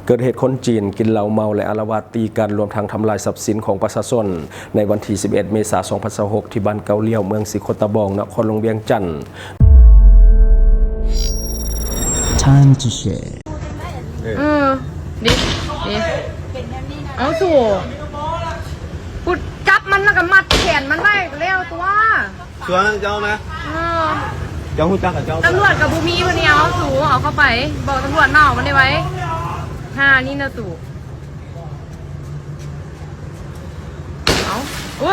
ເກີດເຫດຄົນຈີນກິນເຫຼົ້າເມົາ ແລະ ອາລະວາດຕີກັນ ລວມທັງທຳລາຍຊັບສິນຂອງປະຊາຊົນ ໃນວັນທີສິບເອັດ ເມສາ ສອງພັນຊາວຫົກ ທີ່ບ້ານເກົາລ້ຽວ ເມືອງສີໂຄດຕະບອງ ນະຄອນຫຼວງວຽງຈັນ. ເອີ ເດ້ ເດ້ ເອົາ ສູ ກູຈັບມັນແລ້ວກໍມັດແຂນມັນໄວ້ກໍແລ້ວຕົວະ. ສວນເຈົ້ານະ ເອີ ເຈົ້າຮູ້ຈັກກັບເຈົ້າ ຕຳຫຼວດກໍບໍ່ມີ ເພິ່ນນີ້ ເອົາ ສູ ເອົາເຂົ້າໄປ ບອກຕຳຫຼວດມາເອົາມັນໄດ້ໄວ ຫ່ານີ້ນະ ສູ ເອົາ ໂອ້ຍ.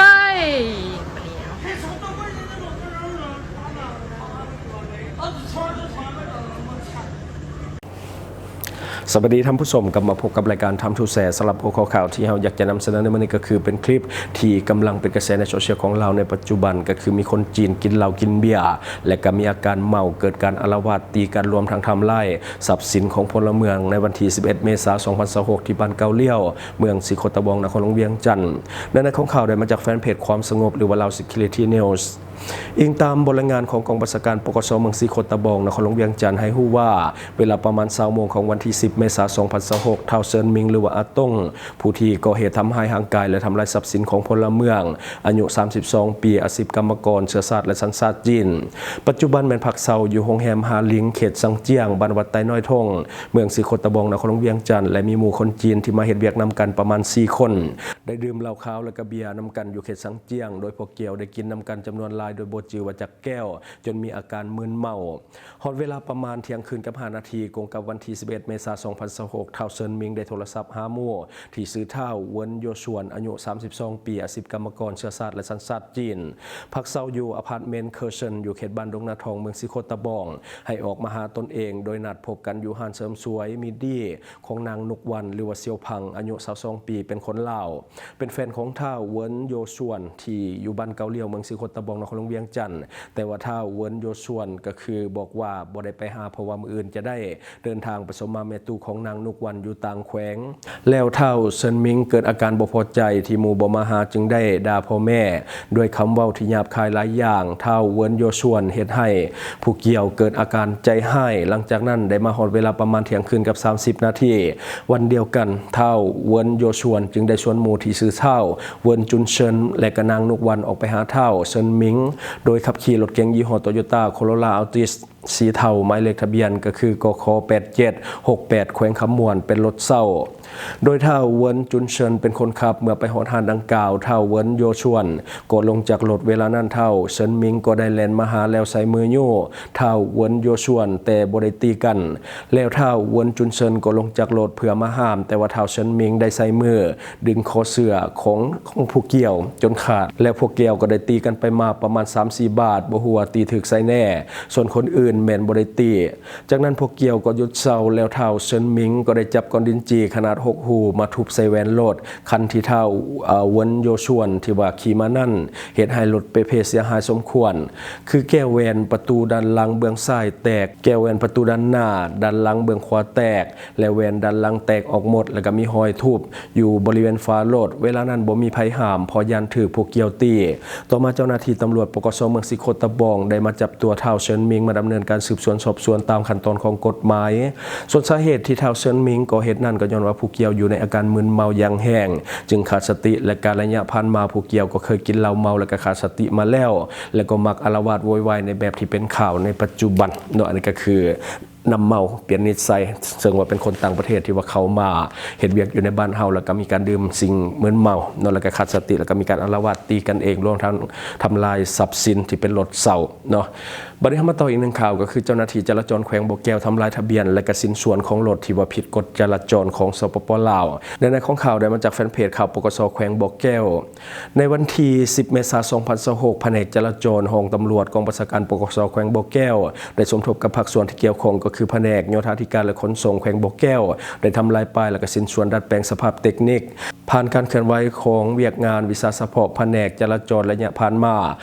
ສະບາຍດີທ່ານຜູ້ຊົມ, ກັບມາພົບກັບລາຍການ Time to Share. ສຳລັບຫົວຂໍ້ຂ່າວທີ່ເຮົາຢາກຈະນຳສະເໜີໃນມື້ນີ້ ກໍຄືເປັນຄລິບທີ່ກຳລັງເປັນກະແສໃນໂຊຊຽວຂອງລາວໃນປັດຈຸບັນ, ກໍຄືມີຄົນຈີນກິນເຫຼົ້າກິນເບຍ ແລະ ກໍມີອາການເມົາ, ເກີດການອາລະວາດຕີກັນ, ລວມທັງທຳລາຍຊັບສິນຂອງພົນລະເມືອງໃນວັນທີສິບເອັດ ເມສາ ສອງພັນຊາວຫົກ ທີ່ບ້ານເກົາລ້ຽວ ເມືອງສີໂຄດຕະບອງ ນະຄອນຫຼວງວຽງຈັນ. ເນື້ອໃນຂອງຂ່າວໄດ້ມາຈາກແຟນເພຈຄວາມສະຫງົບ ຫຼືວ່າ Lao Security News. ອີງຕາມບົດລາຍງານຂອງກອງບັນຊາການ ປກສ ເມືອງສີໂຄດຕະບອງ ນະຄອນຫຼວງວຽງຈັນ ໃຫ້ຮູ້ວ່າ ເວລາປະມານ ຊາວໂມງຂອງວັນທີສິບ ເມສາ ສອງພັນຊາວຫົກ ທ້າວ ເຊີນ ມິງ ຫຼືວ່າ ອາຕົງ ຜູ້ທີ່ກໍ່ເຫດທຳຮ້າຍຮ່າງກາຍ ແລະ ທຳລາຍຊັບສິນຂອງພົນລະເມືອງ ອາຍຸ ສາມສິບສອງ ປີ ອາຊີບກຳມະກອນ ເຊື້ອຊາດ ແລະ ສັນຊາດຈີນ, ປັດຈຸບັນແມ່ນພັກເຊົາຢູ່ໂຮງແຮມຮາລິງ ເຂດຊັງຈຽງ ບ້ານວັດໃຕ້ນ້ອຍທົ່ງ ເມືອງສີໂຄດຕະບອງ ນະຄອນຫຼວງວຽງຈັນ ແລະ ມີໝູ່ຄົນຈີນທີ່ມາເຮັດວຽກນຳກັນປະມານ ສີ່ ຄົນ ໄດ້ດື່ມເຫຼົ້າຂາວ ແລະ ກະເບຍນຳກັນຢູ່ເຂດຊັງຈຽງ, ໂດຍພວກກ່ຽວໄດ້ກິນນຳກັນຈຳນວນຫຼາຍໂດຍບໍ່ຈື່ວ່າຈັກ ແກ້ວ ຈົນມີອາການມຶນເມົາ. ຮອດເວລາປະມານທ່ຽງຄືນກັບຫ້ານາທີ ກົງກັບວັນທີສິບເອັດ ເມສາ ສອງພັນຊາວຫົກ ທ້າວ ເຊີນ ມິງ ໄດ້ໂທລະສັບຫາໝູ່ທີ່ຊື່ ທ້າວ ເວິນ ໂຢຊວນ ອາຍຸ ສາມສິບສອງ ປີ ອາຊີບກຳມະກອນ ເຊື້ອຊາດ ແລະ ສັນຊາດຈີນ ພັກເຊົາຢູ່ອາພາດເມັນ ເຄີເຊິນ ຢູ່ເຂດບ້ານດົງນາທອງ ເມືອງສີໂຄດຕະບອງ ໃຫ້ອອກມາຫາຕົນເອງ ໂດຍນັດພົບກັນຢູ່ຮ້ານເສີມສວຍ ມີດີ ຂອງນາງ ນຸກວັນ ຫຼືວ່າ ຊຽວພັງ ອາຍຸ ຊາວສອງ ປີ ເປັນຄົນລາວ ເປັນແຟນຂອງທ້າວ ເວິນ ໂຢຊວນ ທີ່ຢູ່ບ້ານເກົາລ້ຽວ ເມືອງສີໂຄດຕະບອງ ນະຄອນຫຼວງວຽງຈັນ, ແຕ່ວ່າທ້າວ ເວິນ ໂຢຊວນ ກໍຄືບອກວ່າບໍ່ໄດ້ໄປຫາ ເພາະວ່າມື້ອື່ນຈະໄດ້ເດີນທາງໄປສົມມາແມ່ຕູ້ຂອງນາງ ນຸກວັນ ຢູ່ຕ່າງແຂວງ. ແລ້ວທ້າວ ເຊີນ ມິງ ເກີດອາການບໍ່ພໍໃຈທີ່ໝູ່ບໍ່ມາຫາ ຈຶ່ງໄດ້ດ່າພໍ່ແມ່ດ້ວຍຄຳເວົ້າທີ່ຫຍາບຄາຍຫຼາຍຢ່າງ. ທ້າວ ເວິນ ໂຢຊວນ ເຮັດໃຫ້ຜູ້ກ່ຽວເກີດອາການໃຈຮ້າຍ. ຫຼັງຈາກນັ້ນໄດ້ມາຮອດເວລາປະມານທ່ຽງຄືນກັບສາມສິບນາທີ ວັນດຽວກັນ ທ້າວ ເວິນ ໂຢຊວນ ຈຶ່ງໄດ້ຊວນໝູ່ທີ່ຊື່ ທ້າວ ເວິນ ຈຸນເຊີນ ແລະ ກະນາງ ນຸກວັນ ອອກໄປຫາທ້າວ ເຊີນ ມິງ ໂດຍຂັບຂີ່ລົດເກັງຍີ່ຫໍ້ ໂຕໂຍຕ້າ ໂຄໂຣລາ ອາວຕິສ ສີເທົາ ໝາຍເລກທະບຽນກໍຄື ກຂ ແປດເຈັດຫົກແປດ ແຂວງຄຳມ່ວນ ເປັນລົດເຊົ່າ ໂດຍທ້າວ ເວິນ ຈຸນເຊີນ ເປັນຄົນຂັບ. ເມື່ອໄປຮອດຮ້ານດັ່ງກ່າວ ທ້າວ ເວິນ ໂຢຊວນ ກໍລົງຈາກລົດ. ເວລານັ້ນທ້າວ ເຊີນ ມິງ ກໍໄດ້ແລ່ນມາຫາ ແລ້ວໃຊ້ມືຍູ້ ທ້າວ ເວິນ ໂຢຊວນ ແຕ່ບໍ່ໄດ້ຕີກັນ. ແລ້ວທ້າວ ເວິນ ຈຸນເຊີນ ກໍລົງຈາກລົດເພື່ອມາຫ້າມ, ແຕ່ວ່າທ້າວ ເຊີນ ມິງ ໄດ້ໃຊ້ມືດຶງຄໍເສື້ອຂອງ ຂອງຜູ້ກ່ຽວຈົນຂາດ, ແລ້ວພວກກ່ຽວກໍໄດ້ຕີກັນໄປມາປະມານສາມສີ່ບາດ, ບໍ່ຮູ້ວ່າຕີຖືກໃສແນ່, ສ່ວນຄົນອື່ນແມ່ນບໍ່ໄດ້ຕີ. ຈາກນັ້ນພວກກ່ຽວກໍຢຸດເຊົາ, ແລ້ວທ້າວ ເຊີນ ມິງ ກໍໄດ້ຈັບກ້ອນດິນຈີ່ຂະໜາດຫົກຮູມາທຸບໃສ່ແວ່ນລົດ ຄັນທີ່ທ້າວ ເອີ ເວິນ ໂຢຊວນ ທີ່ວ່າຂີ່ມານັ້ນ ເຮັດໃຫ້ລົດເປ່ເພເສຍຫາຍສົມຄວນ ຄືແກ້ວແວ່ນປະຕູດ້ານຫຼັງເບື້ອງຊ້າຍແຕກ, ແກ້ວແວ່ນປະຕູດ້ານໜ້າ ດ້ານຫຼັງເບື້ອງຂວາແຕກ ແລະ ແວ່ນດ້ານຫຼັງແຕກອອກໝົດ ແລະ ກໍມີຮອຍທຸບຢູ່ບໍລິເວນຝາລົດ. ເວລານັ້ນບໍ່ມີໃຜຫ້າມ ເພາະຢ້ານຖືກພວກກ່ຽວຕີ. ຕໍ່ມາເຈົ້າໜ້າທີ່ຕຳຫຼວດ ປກສ ເມືອງສີໂຄດຕະບອງ ໄດ້ມາຈັບຕົວທ້າວ ເຊີນ ມິງ ມາດຳເນີນການສືບສວນສອບສວນຕາມຂັ້ນຕອນຂອງກົດໝາຍ. ສ່ວນສາເຫດທີ່ທ້າວ ເຊີນ ມິງ ກໍ່ເຫດນັ້ນ ກໍຍ້ອນວ່າຜູ້ກ່ຽວຢູ່ໃນອາການມຶນເມົາຢ່າງແຮງ ຈຶ່ງຂາດສະຕິ ແລະ ກາລະຍະຜ່ານມາຜູ້ກ່ຽວກໍເຄີຍກິນເຫຼົ້າເມົາ ແລະ ກໍຂາດສະຕິມາແລ້ວ ແລະ ກໍມັກອາລະວາດໂວຍວາຍໃນແບບທີ່ເປັນຂ່າວໃນປັດຈຸບັນເນາະ. ອັນນີ້ກໍຄື ນ້ຳເມົາປ່ຽນນິດໄສ ເຊິ່ງວ່າເປັນຄົນຕ່າງປະເທດທີ່ວ່າເຂົ້າມາເຮັດວຽກຢູ່ໃນບ້ານເຮົາ ແລ້ວກໍມີການດື່ມສິ່ງມຶນເມົາເນາະ ແລ້ວກໍຂາດສະຕິ ແລ້ວກໍມີການອາລະວາດຕີກັນເອງ ລວມທັງທຳລາຍຊັບສິນທີ່ເປັນລົດເຊົ່າເນາະ. ບັດນີ້ເຮົາມາຕໍ່ອີກໜຶ່ງຂ່າວ ກໍຄືເຈົ້າໜ້າທີ່ຈະລາຈອນແຂວງບໍ່ແກ້ວທຳລາຍທະບຽນ ແລະ ກະຊິ້ນສ່ວນຂອງລົດທີ່ວ່າຜິດກົດຈະລາຈອນຂອງ ສປປ ລາວ. ເນື້ອໃນຂອງຂ່າວໄດ້ມາຈາກແຟນເພຈຂ່າວ ປກສ ແຂວງບໍ່ແກ້ວ. ໃນວັນທີສິບ ເມສາ ສອງພັນຊາວຫົກ ພະແນກຈະລາຈອນ ຫ້ອງຕຳຫຼວດກອງບັນຊາການ ປກສ ແຂວງບໍ່ແກ້ວ ໄດ້ສົມທົບກັບພາກສ່ວນທີ່ກ່ຽວຂ້ອງ ກໍຄືພະແນກໂຍທາທິການ ແລະ ຂົນສົ່ງແຂວງບໍ່ແກ້ວ ໄດ້ທຳລາຍປ້າຍ ແລະ ກະຊິ້ນສ່ວນດັດແປງສະພາບເຕັກນິກ ຜ່ານການເຄື່ອນໄຫວຂອງວຽກງານວິຊາສະເພາະພະແນກຈະລາຈອນໄລຍະຜ່ານມາ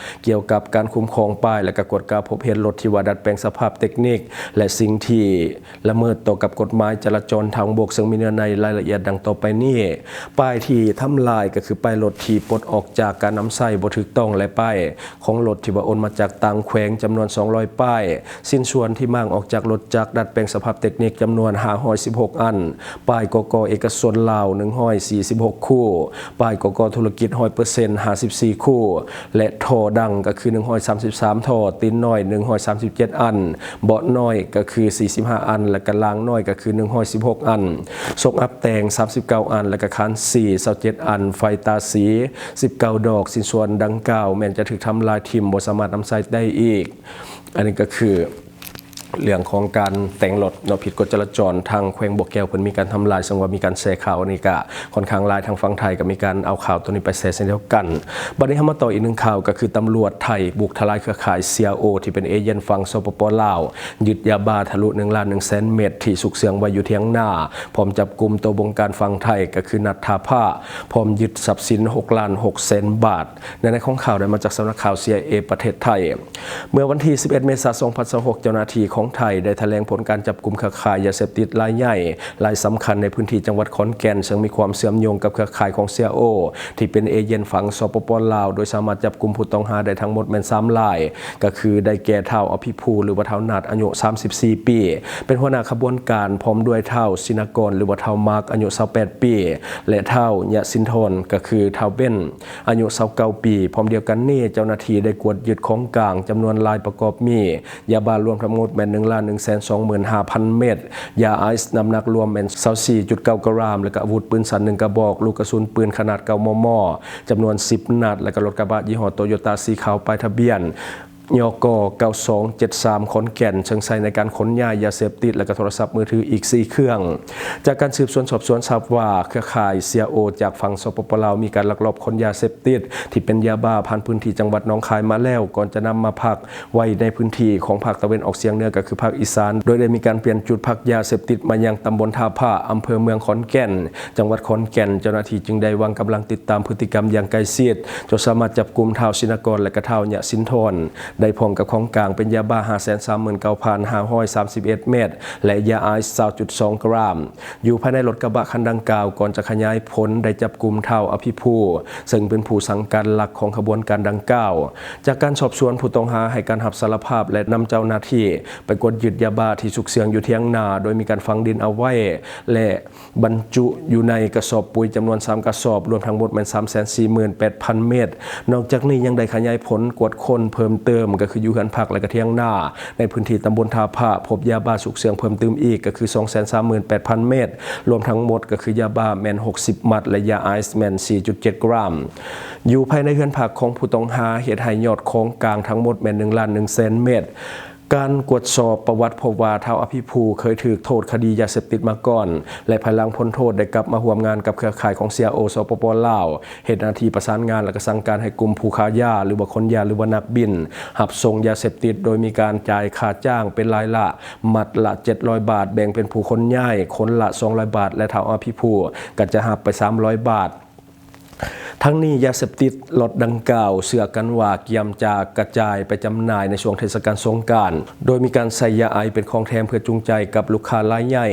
ກ່ຽວກັບການຄຸ້ມຄອງປ້າຍ ແລະ ກະກວດກາພົບເຫັນລົດທີ່ວ່າດັດແປງສະພາບເຕັກນິກ ແລະ ສິ່ງທີ່ ລະເມີດຕໍ່ກັບກົດໝາຍຈະລາຈອນທາງບົກ ເຊິ່ງມີເນື້ອໃນລາຍລະອຽດດັ່ງຕໍ່ໄປນີ້. ປ້າຍທີ່ທຳລາຍກໍຄືປ້າຍລົດທີ່ປົດອອກຈາກການນຳໃຊ້ບໍ່ຖືກຕ້ອງ ແລະ ປ້າຍຂອງລົດທີ່ວ່າໂອນມາຈາກຕ່າງແຂວງຈຳນວນສອງຮ້ອຍປ້າຍ, ຊິ້ນສ່ວນທີ່ມ້າງອອກຈາກລົດຈະ ດັດແປງສະພາບເຕັກນິກຈຳນວນຫ້າຮ້ອຍສິບຫົກອັນ, ປ້າຍ ກກ ເອກະຊົນລາວໜຶ່ງຮ້ອຍສີ່ສິບຫົກຄູ່, ປ້າຍ ກກ ທຸລະກິດຮ້ອຍເປີເຊັນຫ້າສິບສີ່ຄູ່ ແລະ ທໍ່ດັງກໍຄືໜຶ່ງຮ້ອຍສາມສິບສາມທໍ່, ຕີນນ້ອຍໜຶ່ງຮ້ອຍສາມສິບເຈັດອັນ, ເບາະນ້ອຍກໍຄືສີ່ສິບຫ້າອັນ ແລະ ກະລາງນ້ອຍກໍຄືໜຶ່ງຮ້ອຍສິບຫົກອັນ, ຊົກອັບແຕ່ງສາມສິບເກົ້າອັນ ແລະ ກະຄານສີຊາວເຈັດອັນ, ໄຟຕາສີສິບເກົ້າດອກ. ຊິ້ນສ່ວນດັ່ງກ່າວແມ່ນຈະຖືກທຳລາຍຖິ້ມ, ບໍ່ສາມາດນຳໃຊ້ໄດ້ອີກ. ອັນນີ້ກໍຄື ເລື່ອງຂອງການແຕ່ງລົດເນາະ ຜິດກົດຈະລາຈອນ ທາງແຂວງບໍ່ແກ້ວເພິ່ນມີການທຳລາຍ, ເຊິ່ງວ່າມີການແຊຂ່າວ ອັນນີ້ກະຂ້ອນຂ້າງຫຼາຍ. ທາງຝັ່ງໄທກໍມີການເອົາຂ່າວໂຕນີ້ໄປແຊເຊັ່ນດຽວກັນ. ບັດນີ້ເຮົາມາຕໍ່ອີກໜຶ່ງຂ່າວ ກໍຄືຕຳຫຼວດໄທບຸກທະລາຍເຄືອຂ່າຍເຊຍໂອ ທີ່ເປັນເອເຈນຝັ່ງ ສປປ ລາວ, ຍຶດຢາບ້າທະລຸໜຶ່ງລ້ານໜຶ່ງແສນເມັດ ທີ່ຊຸກເຊື່ອງໄວ້ຢູ່ຖຽງນາ, ພ້ອມຈັບກຸມໂຕບົງການຝັ່ງໄທ ກໍຄື ນັດ ທ່າພ້າ, ພ້ອມຍຶດຊັບສິນຫົກລ້ານຫົກແສນບາດ. ເນື້ອໃນຂອງຂ່າວໄດ້ມາຈາກສຳນັກຂ່າວ ຊີໄອເອ ປະເທດໄທ. ເມື່ອວັນທີສິບເອັດ ເມສາ ສອງພັນຊາວຫົກ ເຈົ້າໜ້າທີ່ຂອງໄທໄດ້ຖະແຫຼງຜົນການຈັບກຸມເຄືອຂ່າຍຢາເສບຕິດລາຍໃຫຍ່, ລາຍສຳຄັນໃນພື້ນທີ່ຈັງຫວັດຂອນແກ່ນ, ເຊິ່ງມີຄວາມເຊື່ອມໂຍງກັບເຄືອຂ່າຍຂອງເຊຍໂອ ທີ່ເປັນເອເຈນຝັ່ງ ສປປ ລາວ, ໂດຍສາມາດຈັບກຸມຜູ້ຕ້ອງຫາໄດ້ທັງໝົດແມ່ນສາມລາຍ, ກໍຄືໄດ້ແກ່ ທ້າວ ອະພິພູ ຫຼືວ່າ ທ້າວ ນັດ ອາຍຸສາມສິບສີ່ປີ ເປັນຫົວໜ້າຂະບວນການ, ພ້ອມດ້ວຍ ທ້າວ ຊິນະກອນ ຫຼືວ່າ ທ້າວ ມາກ ອາຍຸຊາວແປດປີ ແລະ ທ້າວ ຍະສິນທອນ ກໍຄື ທ້າວ ເບັນ ອາຍຸຊາວເກົ້າປີ. ພ້ອມດຽວກັນນີ້, ເຈົ້າໜ້າທີ່ໄດ້ກວດຍຶດຂອງກາງຈຳນວນຫຼາຍ ປະກອບມີ ຢາບ້າລວມທັງໝົດແມ່ນໜຶ່ງລ້ານໜຶ່ງແສນສອງໝື່ນຫ້າພັນເມັດ, ຢາໄອສ໌ນ້ຳໜັກລວມແມ່ນຊາວສີ່ຈຸດເກົ້າກຣາມ, ແລະ ກະອາວຸດປືນສັ້ນໜຶ່ງກະບອກ, ລູກກະສຸນປືນຂະໜາດເກົ້າ ມມ ຈຳນວນສິບນັດ, ແລະ ກະລົດກະບະຍີ່ຫໍ້ໂຕໂຍຕ້າສີຂາວ ປ້າຍທະບຽນ ຍກ ເກົ້າສອງເຈັດສາມ ຂອນແກ່ນ, ເຊິ່ງໃຊ້ໃນການຂົນຍ້າຍຢາເສບຕິດ ແລະ ກະໂທລະສັບມືຖືອີກສີ່ເຄື່ອງ. ຈາກການສືບສວນສອບສວນ ຊາບວ່າເຄືອຂ່າຍເຊຍໂອຈາກຝັ່ງ ສປປ ລາວ ມີການລັກລອບຂົນຢາເສບຕິດທີ່ເປັນຢາບ້າຜ່ານພື້ນທີ່ຈັງຫວັດໜອງຄາຍມາແລ້ວ, ກ່ອນຈະນຳມາພັກໄວ້ໃນພື້ນທີ່ຂອງພາກຕາເວັນອອກສຽງເໜືອ ກໍຄືພາກອີສານ, ໂດຍໄດ້ມີການປ່ຽນຈຸດພັກຢາເສບຕິດມາຍັງຕຳບົນທ່າພ້າ, ອຳເພີເມືອງຂອນແກ່ນ, ຈັງຫວັດຂອນແກ່ນ. ເຈົ້າໜ້າທີ່ຈຶ່ງໄດ້ວາງກຳລັງຕິດຕາມພຶດຕິກຳຢ່າງໃກ້ຊິດ, ຈົນສາມາດຈັບກຸມ ທ້າວ ຊິນະກອນ ແລະ ກະ ທ້າວ ຍະສິນທອນ ໄດ້ພ້ອມກັບຂອງກາງເປັນຢາບ້າຫ້າແສນສາມໝື່ນເກົ້າພັນຫ້າຮ້ອຍສາມສິບເອັດເມັດ ແລະ ຢາໄອສ໌ຊາວຈຸດສອງກຣາມ ຢູ່ພາຍໃນລົດກະບະຄັນດັ່ງກ່າວ, ກ່ອນຈະຂະຫຍາຍຜົນໄດ້ຈັບກຸມ ທ້າວ ອະພິພູ ເຊິ່ງເປັນຜູ້ສັງກັດຫຼັກຂອງຂະບວນການດັ່ງກ່າວ. ຈາກການສອບສວນ, ຜູ້ຕ້ອງຫາໃຫ້ການຮັບສາລະພາບ ແລະ ນຳເຈົ້າໜ້າທີ່ໄປກວດຍຶດຢາບ້າທີ່ຊຸກເຊື່ອງຢູ່ຖຽງນາ, ໂດຍມີການຝັງດິນເອົາໄວ້ ແລະ ບັນຈຸຢູ່ໃນກະສອບປຸຍຈຳນວນສາມກະສອບ, ລວມທັງໝົດແມ່ນສາມແສນສີ່ໝື່ນແປດພັນເມັດ. ນອກຈາກນີ້ຍັງໄດ້ຂະຫຍາຍຜົນກວດຄົ້ນເພີ່ມເຕີມ, ກໍຄືຢູ່ເຮືອນພັກ ແລະ ກະຖຽງນາ ໃນພື້ນທີ່ຕຳບົນທ່າພ້າ, ພົບຢາບ້າຊຸກເຊື່ອງເພີ່ມຕື່ມອີກ, ກໍຄືສອງແສນສາມໝື່ນແປດພັນເມັດ, ລວມທັງໝົດກໍຄືຢາບ້າແມ່ນຫົກສິບມັດ ແລະ ຢາໄອສ໌ແມ່ນສີ່ຈຸດເຈັດກຣາມ ຢູ່ພາຍໃນເຮືອນພັກຂອງຜູ້ຕ້ອງຫາ, ເຮັດໃຫ້ຍອດຂອງກາງທັງໝົດແມ່ນໜຶ່ງລ້ານໜຶ່ງແສນເມັດ. ການກວດສອບປະຫວັດພົບວ່າ ທ້າວ ອະພິພູ ເຄີຍຖືກໂທດຄະດີຢາເສບຕິດມາກ່ອນ ແລະ ພາຍຫຼັງພົ້ນໂທດໄດ້ກັບມາຮ່ວມງານກັບເຄືອຂ່າຍຂອງເຊຍໂອ ສປປ ລາວ, ເຮັດໜ້າທີ່ປະສານງານ ແລະ ກະສັ່ງການໃຫ້ກຸ່ມຜູ້ຄ້າຢາ ຫຼືວ່າຂົນຢາ ຫຼືວ່ານັກບິນ ຮັບສົ່ງຢາເສບຕິດ, ໂດຍມີການຈ່າຍຄ່າຈ້າງເປັນລາຍລະ ມັດລະເຈັດຮ້ອຍບາດ, ແບ່ງເປັນຜູ້ຂົນຍ້າຍຄົນລະສອງຮ້ອຍບາດ ແລະ ທ້າວ ອະພິພູ ກໍຈະຮັບໄປສາມຮ້ອຍບາດ. ທັງນີ້ ຢາເສບຕິດລັອດດັ່ງກ່າວ ເຊື່ອກັນວ່າກຽມຈະກະຈາຍໄປຈຳໜ່າຍໃນຊ່ວງເທດສະການສົງການ, ໂດຍມີການໃຊ້ຢາໄອເປັນຂອງແຖມເພື່ອຈູງໃຈກັບລູກຄ້າລາຍໃຫຍ່.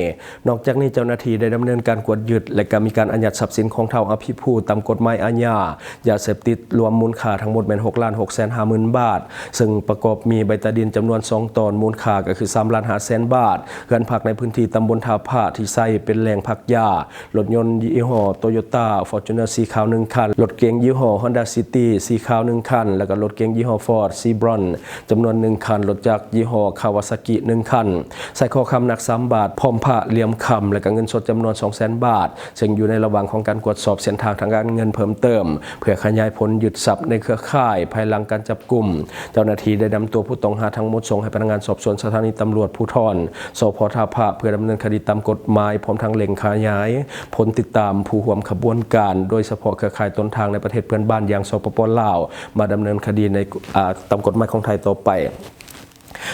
ນອກຈາກນີ້ ເຈົ້າໜ້າທີ່ໄດ້ດຳເນີນການກວດຍຶດ ແລະ ກໍມີການອາຍັດຊັບສິນຂອງທ້າວ ອະພິພູ ຕາມກົດໝາຍອາຍາຢາເສບຕິດ, ລວມມູນຄ່າທັງໝົດແມ່ນຫົກລ້ານຫົກແສນຫ້າໝື່ນບາດ, ເຊິ່ງປະກອບມີໃບຕາດິນຈຳນວນສອງຕອນ, ມູນຄ່າກໍຄືສາມລ້ານຫ້າແສນບາດ, ເຮືອນພັກໃນພື້ນທີ່ຕຳບົນທ່າພ້າທີ່ໃຊ້ເປັນແຫຼ່ງພັກຢາ, ລົດຍົນຍີ່ຫໍ້ໂຕໂຍຕ້າ ຟໍຈູນເນີ ສີຂາວໜຶ່ງຄັນ, ລົດເກັງຍີ່ຫໍ້ ຮອນດ້າ ຊິຕີ ສີຂາວໜຶ່ງຄັນ ແລ້ວກໍລົດເກັງຍີ່ຫໍ້ ຟອດ ຊີບຣອນ ຈຳນວນໜຶ່ງຄັນ, ລົດຈັກຍີ່ຫໍ້ ຄາວາຊາກິ ໜຶ່ງຄັນ, ສ້ອຍຄໍຄຳໜັກສາມບາດ, ພ້ອມພະຫຼຽມຄຳ ແລ້ວກໍເງິນສົດຈຳນວນສອງແສນບາດ, ເຊິ່ງຢູ່ໃນລະຫວ່າງຂອງການກວດສອບເສັ້ນທາງທາງການເງິນເພີ່ມເຕີມ ເພື່ອຂະຫຍາຍຜົນຍຶດຊັບໃນເຄືອຂ່າຍ. ພາຍຫຼັງການຈັບ ກຸມ, ເຈົ້າໜ້າທີ່ໄດ້ນຳຕົວຜູ້ຕ້ອງຫາທັງໝົດສົ່ງໃຫ້ພະນັກງານສອບສວນສະຖານີຕຳຫຼວດພູທອນ ສພ ທ່າພ້າ ເພື່ອດຳເນີນຄະດີຕາມກົດໝາຍ, ພ້ອມທັງເລັ່ງຂະຫຍາຍຜົນຕິດຕາມຜູ້ຮ່ວມຂະບວນການ, ໂດຍສະເພາະເຄືອຂ່າຍຕົ້ນທາງໃນປະເທດເພື່ອນບ້ານຢ່າງ ສປປ ລາວ ມາດຳເນີນຄະດີໃນ ອາ ຕາມກົດໝາຍຂອງໄທຕໍ່ໄປ.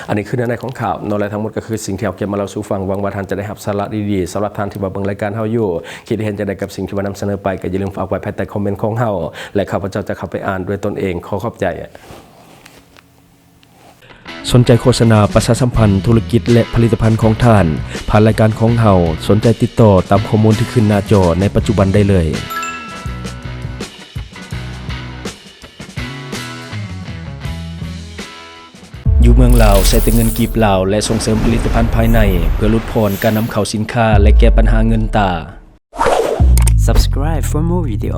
ອັນນີ້ຄືເນື້ອໃນຂອງຂ່າວເນາະ ແລະ ທັງໝົດກໍຄືສິ່ງທີ່ເຮົາເກັບມາເລົ່າສູ່ຟັງ. ຫວັງວ່າທ່ານຈະໄດ້ຮັບສາລະດີໆ. ສຳລັບທ່ານທີ່ວ່າເບິ່ງລາຍການເຮົາຢູ່, ຄິດເຫັນຈັ່ງໃດກັບສິ່ງທີ່ວ່ານຳສະເໜີໄປ, ກໍຢ່າລືມຝາກໄວ້ພາຍໃຕ້ຄອມເມັນຂອງເຮົາ ແລະ ຂ້າພະເຈົ້າຈະເຂົ້າໄປອ່ານດ້ວຍຕົນເອງ. ຂໍຂອບໃຈ. ສົນໃຈໂຄສະນາປະຊາສຳພັນທຸລະກິດ ແລະ ຜະລິດຕະພັນຂອງທ່ານ ຜ່ານລາຍການຂອງເຮົາ, ສົນໃຈຕິດຕໍ່ຕາມຂໍ້ມູນທີ່ຂຶ້ນໜ້າຈໍໃນປັດຈຸບັນໄດ້ເລີຍ. ຢູ່ເມື ມືອງລາວໃຊ້ແຕ່ເງິນກີບລາວ ແລະ ສົ່ງເສີມຜະລິດຕະພັນພາຍໃນ ເພື່ອຫຼຸດຜ່ອນການນຳເຂົ້າສິນຄ້າ ແລະ ແກ້ບັນຫາເງິນຕາ. Subscribe for more video.